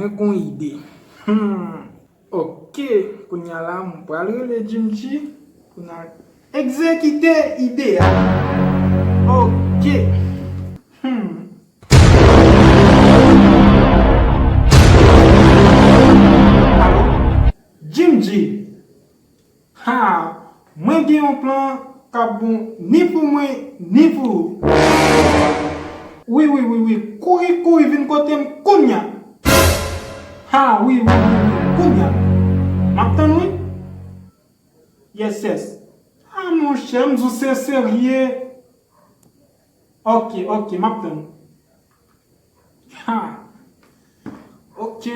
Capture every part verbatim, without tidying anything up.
Mwen gon ide. Hmm. Ok, kounye a la, mwen pral rele Jim G pou n al egzekite ide a. Ok. Hmm. Alo? Jim G. Ha! Mwen gen yon plan k ap bon ni pou mwen, ni pou ou. Wi, wi, wi, wi. Kouri, kouri, vin kote m kounye a. Ha, wi, wi, wi, wi, kounye a. M ap tann, wi. Yes, yes. Ah, monchè, m di w se serye. Ok, ok, m ap tann. Ha. Ok.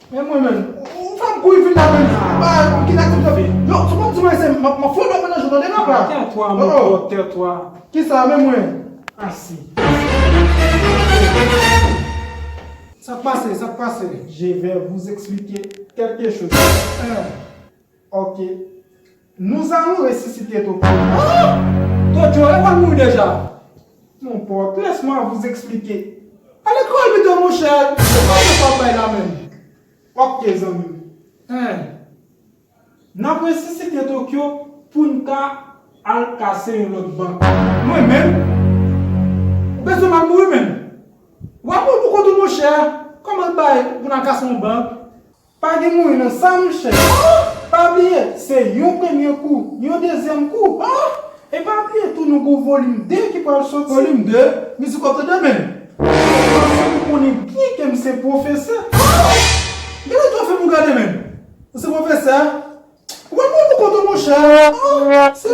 Men mwen menm, ou fè m kouri vin la menm. Ba, ki la konn fè. Yo, sou konn di mwen se m ap fè w dòmi nan jou, tande papa. Tètwa, mon pòt, tètwa. Kisa, men mwen? Asi. Sa k pase, sa k pase? Je vais vous expliquer quelque chose. Ok. Nous allons ressusciter Tokyo. Ah! Tokyo, e pa mouri deja? Mon pote, laisse-moi vous expliquer. Pale kreyòl pito, monchè. Se pa sa w ap bay la menm. Ok, zanmi m. Hein. N ap resisite Tokyo pou n ka al kase yon lòt bank. Mwen menm? Ou bezwen m al mouri menm? W ap mouri pou kont ou, monchè. Kòman l bay pou n al kase yon bank? Pa gen mouri nan sa, monchè. Pa bliye, se yon premye kou, yon dezyèm kou. E pa bliye tou, nou gon volim de ki pral soti. Volim de? Mizik w ap tande, men. Paske ou konnen byen ke m se pwofesè. Gade twa fim ou gade, men. Ou se pwofesè? Ou pa pran pou kont ou, monchè. Se